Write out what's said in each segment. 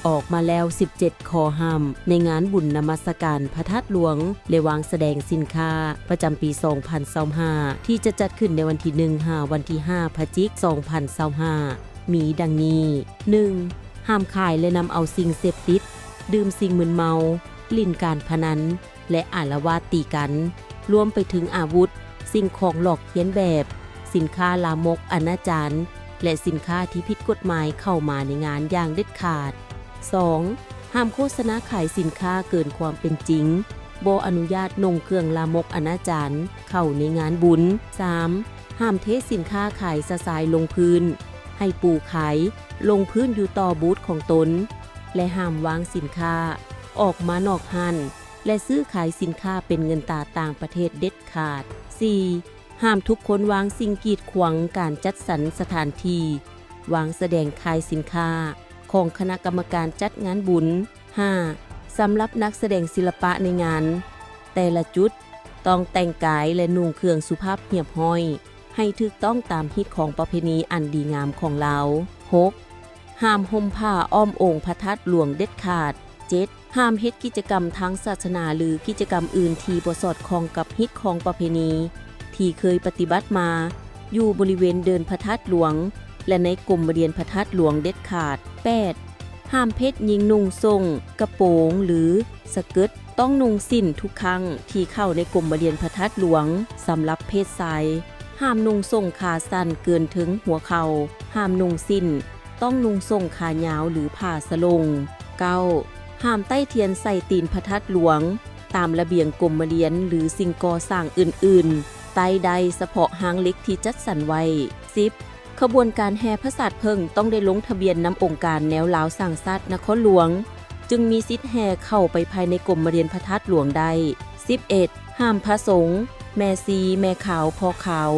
ອອກມາແລ້ວສິບເຈັດຂໍ້ຫ້າມ ໃນງານບຸນນະມັດສະການພະທາດຫຼວງ ແລະ ວາງສະແດງສິນຄ້າ ປະຈຳປີສອງພັນຊາວຫ້າ ທີ່ຈະຈັດຂຶ້ນໃນວັນທີໜຶ່ງ ຫາວັນທີຫ້າ ພະຈິກ ສອງພັນຊາວຫ້າ ມີດັ່ງນີ້: ໜຶ່ງ ຫ້າມຂາຍ ແລະ ນຳເອົາສິ່ງເສບຕິດ, ດື່ມສິ່ງມຶນເມົາ, ຫຼິ້ນການພະນັນ ແລະ ອາລະວາດຕີກັນ, ລວມໄປເຖິງອາວຸດ, ສິ່ງຂອງຫຼອກລຽນແບບ, ສິນຄ້າລາມົກອະນາຈານ ແລະ ສິນຄ້າທີ່ຜິດກົດໝາຍເຂົ້າມາໃນງານຢ່າງເດັດຂາດ. ສອງ ຫ້າມໂຄສະນາຂາຍສິນຄ້າເກີນຄວາມເປັນຈິງ, ບໍ່ອະນຸຍາດນຸ່ງເຄື່ອງລາມົກອະນາຈານເຂົ້າໃນງານບຸນ. ສາມ ຫ້າມເທສິນຄ້າຂາຍຊະຊາຍລົງພື້ນ, ໃຫ້ປູຂາຍລົງພື້ນຢູ່ຕໍ່ບູດຂອງຕົນ ແລະ ຫ້າມວາງສິນຄ້າອອກມານອກຮ້ານ ແລະ ຊື້ຂາຍສິນຄ້າເປັນເງິນຕາຕ່າງປະເທດເດັດຂາດ. ສີ່ ຫ້າມທຸກຄົນວາງສິ່ງກີດຂວາງການຈັດສັນສະຖານທີ່ວາງສະແດງຂາຍສິນຄ້າຂອງຄະນະກຳມະການຈັດງານບຸນ. ຫ້າ ສຳລັບນັກສະແດງສິລະປະໃນງານແຕ່ລະຈຸດ ຕ້ອງແຕ່ງກາຍ ແລະ ນຸ່ງເຄື່ອງສຸພາບຮຽບຮ້ອຍ ໃຫ້ຖືກຕ້ອງຕາມຮີດຄອງປະເພນີອັນດີງາມຂອງລາວ. ຫົກ ຫ້າມຫົ່ມຜ້າອ້ອມອົງພະທາດຫຼວງເດັດຂາດ. ເຈັດ ຫ້າມເຮັດກິດຈະກຳທາງສາສະໜາ ຫຼື ກິດຈະກຳອື່ນທີ່ບໍ່ສອດຄ່ອງກັບຮີດຄອງປະເພນີທີ່ເຄີຍປະຕິບັດມາ ຢູ່ບໍລິເວນເດີ່ນພະທາດຫຼວງ ແລະ ໃນກົມມະດຽນພະທາດຫຼວງເດັດຂາດ. ແປດ ຫ້າມເພດຍິງນຸ່ງສົ້ງ, ກະໂປງ ຫຼື ສະເກີດ, ຕ້ອງນຸ່ງສິ້ນທຸກຄັ້ງທີ່ເຂົ້າໃນກົມມະດຽນພະທາດຫຼວງ. ສຳລັບເພດຊາຍ, ຫ້າມນຸ່ງສົ້ງຂາສັ້ນເກີນເທິງຫົວເຂົ່າ, ຫ້າມນຸ່ງສິ້ນ, ຕ້ອງນຸ່ງສົ້ງຂາຍາວ ຫຼື ຜ້າສະຫຼົງ. ເກົ້າ ຫ້າມໄຕ້ທຽນໃສ່ຕີນພະທາດຫຼວງ ຕາມລະບຽງກົມມະດຽນ ຫຼື ສິ່ງກໍ່ສ້າງອື່ນໆ, ໄຕ້ໄດ້ສະເພາະຮາງເຫຼັກທີ່ຈັດສັນໄວ້. ສິບ ຂະບວນການແຫ່ພະສາດເຜິ້ງຕ້ອງໄດ້ລົງທະບຽນນຳອົງການແນວລາວສ້າງຊາດນະຄອນຫຼວງ ຈຶ່ງມີສິດແຫ່ເຂົ້າໄປພາຍໃນກົມມະດຽນພະທາດຫຼວງໄດ້. ສິບເອັດ ຫ້າມພະສົງ, ແມ່ຊີ, ແມ່ຂາວ, ພໍ່ຂາວ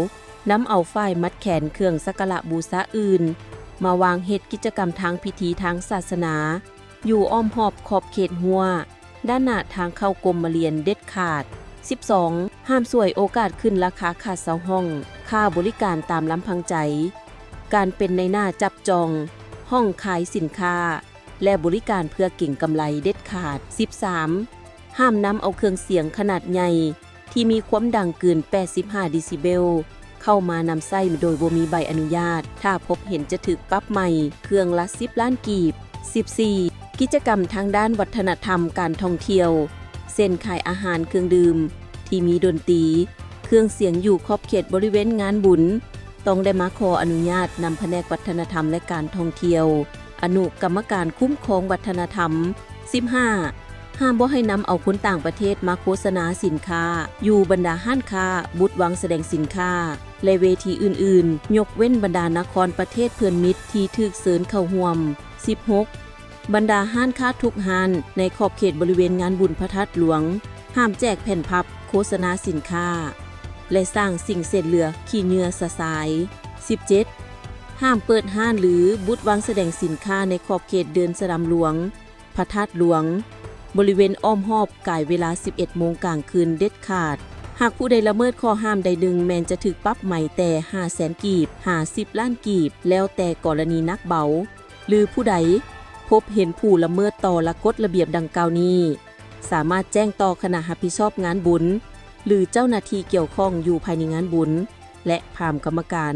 ນຳເອົາຝ້າຍມັດແຂນ, ເຄື່ອງສັກກາລະບູຊາອື່ນ ມາວາງເຮັດກິດຈະກຳທາງພິທີທາງສາສະໜາ ຢູ່ອ້ອມຮອບຂອບເຂດຮົ້ວ ດ້ານໜ້າທາງເຂົ້າກົມມະລຽນເດັດຂາດ. ສິບສອງ ຫ້າມສວຍໂອກາດຂຶ້ນລາຄາຄ່າເຊົ່າຫ້ອງ, ຄ່າບໍລິການຕາມລຳພັງໃຈ, ການເປັນນາຍໜ້າຈັບຈອງຫ້ອງຂາຍສິນຄ້າ ແລະ ບໍລິການເພື່ອເກັງກຳໄລເດັດຂາດ. ສິບສາມ ຫ້າມນຳເອົາເຄື່ອງສຽງຂະໜາດໃຫຍ່ ທີ່ມີຄວາມດັງເກີນແປດສິບຫ້າເດຊິເບວ ເຂົ້າມານຳໃຊ້ໂດຍບໍ່ມີໃບອະນຸຍາດ, ຖ້າພົບເຫັນຈະຖືກປັບໃໝເຄື່ອງລະສິບລ້ານກີບ. ສິບສີ່ ກິດຈະກຳທາງດ້ານວັດທະນະທຳການທ່ອງທ່ຽວ ເຊັ່ນ ຂາຍອາຫານເຄື່ອງດື່ມທີ່ມີດົນຕີ, ເຄື່ອງສຽງຢູ່ຂອບເຂດບໍລິເວນງານບຸນ ຕ້ອງໄດ້ມາຂໍອະນຸຍາດນຳພະແນກວັດທະນະທຳ ແລະ ການທ່ອງທ່ຽວ, ອະນຸກຳມະການຄຸ້ມຄອງວັດທະນະທຳ. ສິບຫ້າ ຫ້າມບໍ່ໃຫ້ນຳເອົາຄົນຕ່າງປະເທດມາໂຄສະນາສິນຄ້າຢູ່ບັນດາຮ້ານຄ້າ, ບູດວາງສະແດງສິນຄ້າ ແລະ ເວທີອື່ນໆ, ຍົກເວັ້ນບັນດານະຄອນປະເທດເພື່ອນມິດທີ່ຖືກເຊີນເຂົ້າຮ່ວມ. ສິບຫົກ ບັນດາຮ້ານຄ້າທຸກຮ້ານໃນຂອບເຂດບໍລິເວນງານບຸນພະທາດຫຼວງ ຫ້າມແຈກແຜ່ນພັບໂຄສະນາສິນຄ້າ ແລະ ສ້າງສິ່ງເສດເຫຼືອຂີ້ເຫຍື້ອຊະຊາຍ. ສິບເຈັດ ຫ້າມເປີດຮ້ານ ຫຼື ບູດວາງສະແດງສິນຄ້າໃນຂອບເຂດເດີ່ນສະດຳຫຼວງ, ພະທາດຫຼວງ, ບໍລິເວນອ້ອມຮອບກາຍເວລາສິບເອັດໂມງກາງຄືນເດັດຂາດ. ຫາກຜູ້ໃດລະເມີດຂໍ້ຫ້າມໃດໜຶ່ງ ແມ່ນຈະຖືກປັບໃໝແຕ່ຫ້າແສນກີບ ຫາສິບລ້ານກີບ ແລ້ວແຕ່ກໍລະນີໜັກເບົາ. ຫຼື ຜູ້ໃດພົບເຫັນຜູ້ລະເມີດຕໍ່ລະກົດລະບຽບດັ່ງກ່າວນີ້ ສາມາດແຈ້ງຕໍ່ຄະນະຮັບຜິດຊອບງານບຸນ ຫຼື ເຈົ້າໜ້າທີ່ກ່ຽວຂ້ອງຢູ່ພາຍໃນງານບຸນ ແລະ ພາມກຳມະການ